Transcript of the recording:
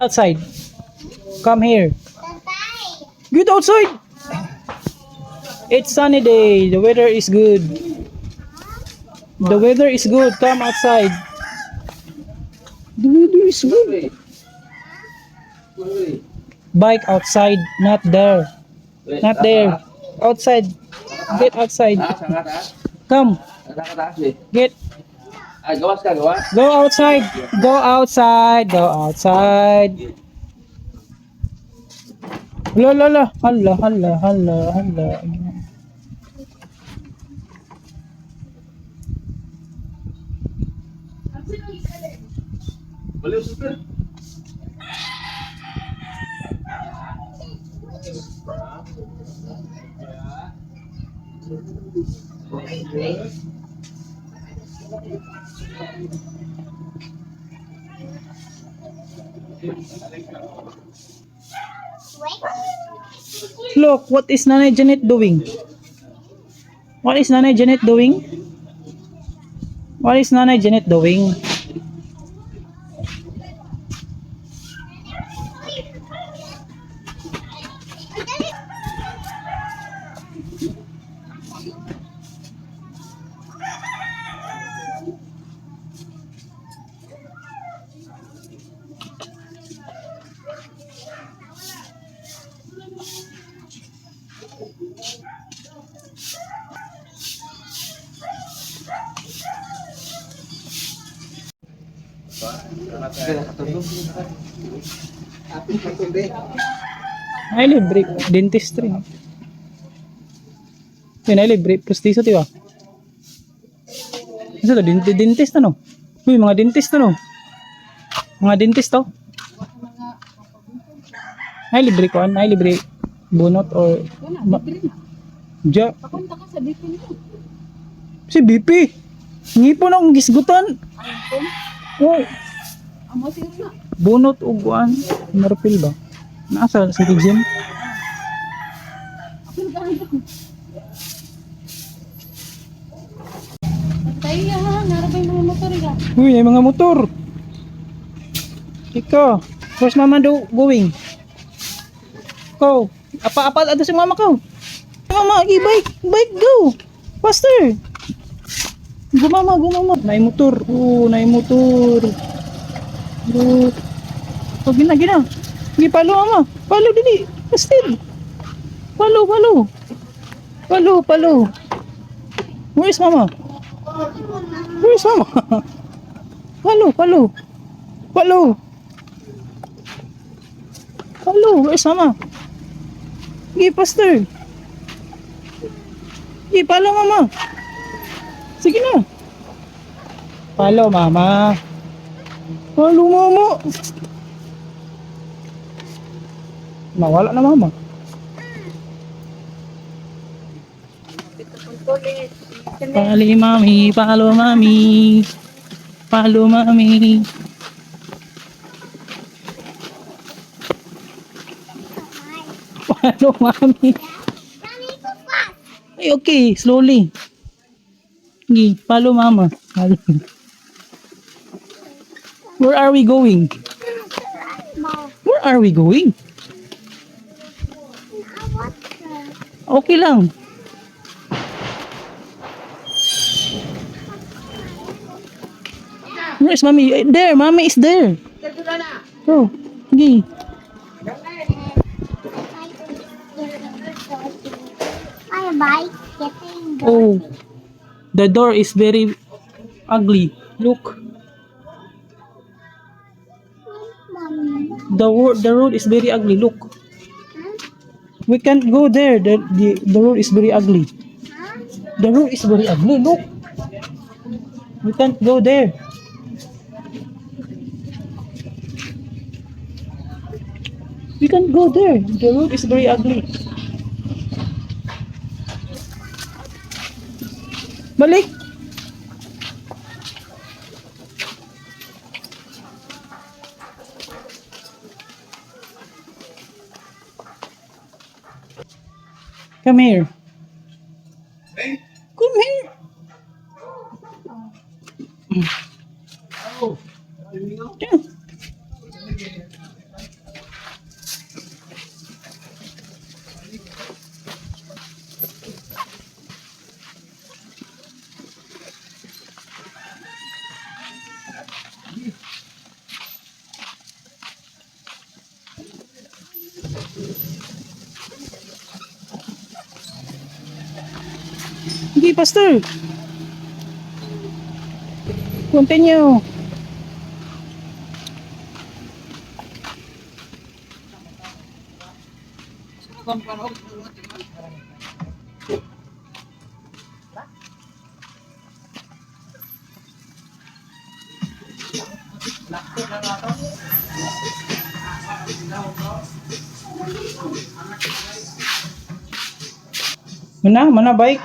outside. Come here. Get outside. It's sunny day. The weather is good. The weather is good. Come outside. The weather is good. Bike outside, not there. Not there. Outside. Get outside. Come. Get. Go outside. Go outside. Go outside. La la la. Hala hala hala hala. Look, what is Nanay Janet doing? What is Nanay Janet doing? What is Nanay Janet doing? Ay, libre. Dentistry. Yun, ay libre. Pustiso, tiwa. Ano to? Dentist, ano? Uy, mga dentist, ano? Mga dentist, to? Ay, libre ko. Ay, libre. Bunot or... Ja. Papunta ka sa BP nito. Si BP. Ngipon akong gisgutan. Oh. Amo sir na. Bunot o guan. Marpil ba? Nasa si Jim? Patay ha, narabay mga motor ka. Uy, may mga motor. Ikaw. Where's mama going? Go. Apa-apa ato si mama ko. Mama, bike. Bike, go. Faster. Go mama, go mama. Naay motor. Oh, naay motor. Go. Oh, gina. Gi palo mama. Palo dili. Fasted. Palo. Where's mama? Where's mama? Palo. Where's mama? Gi faster. Gi palo mama. Sige na. Palo mama. Nawala na mama. Palo mami. Palo mami. Palo mami. Ay, okay, slowly. Gi, palo mama. Palo. Where are we going? Okay lang. Where is mommy? There, mommy is there. Oh, gi. Oh, the door is very ugly. Look. The road is very ugly. Look. We can't go there. The road is very ugly. The road is very ugly. Look. We can't go there. We can't go there. The road is very ugly. Balik. Come here. Come here. Sige, Pastor. Continue. Mana bike?